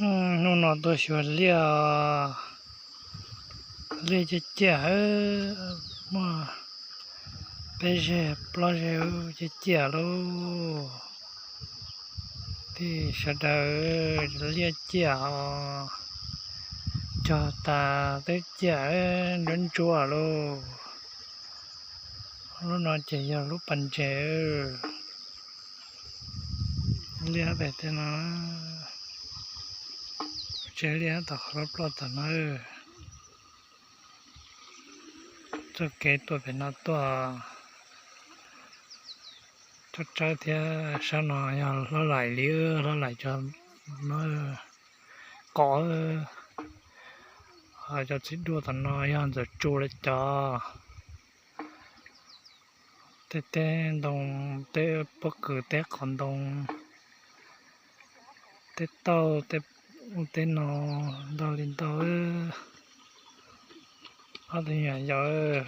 Hnub no tuaj xyuas liaj, liaj ciaj ciaj, muaj peb zeg plaub zeg ciaj ciaj lauj. Tej sawv daws, liaj ciaj os, cog tas twb ciaj ntsuab ntsuab lauj. Lub no ces yog lub pas ntses. Liaj pem tej no, tsev liaj tom qhov ploj tom no. Txoj kev tuaj pem no tuaj, tsob tsawb thiab. Sab no yog Hlob Laim li, Hlob Laim cov qos. Ho cov txiv duaj tom no yog Ntxawm Tsu lawv cov. Tej teb ntoo, teb pob kws, teb qos ntoo, teb tauj, teb ub teb no ntau li ntau. Ob tug me nyuam yaus,